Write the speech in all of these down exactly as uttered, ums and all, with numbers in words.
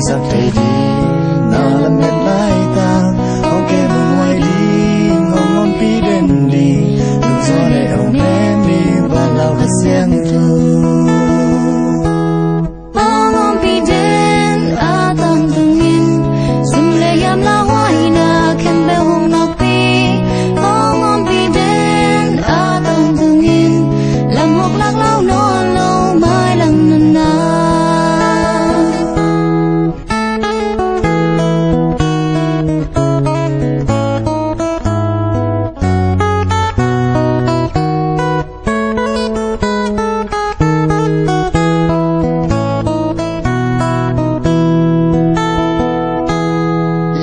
Sak thei ding na lamet laitak, hong kem hong huai ding, hong ompih den ding, lungzaw le hong nem ding, vanlauh Kha Siangtho. Hong ompih den a tangtungin, sum le hiam lauhuaina khempeuh hong nakpi. Hong ompih den a tangtungin, lam hong lak lau nawn lo mailam nunah.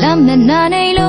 Lametna nei lo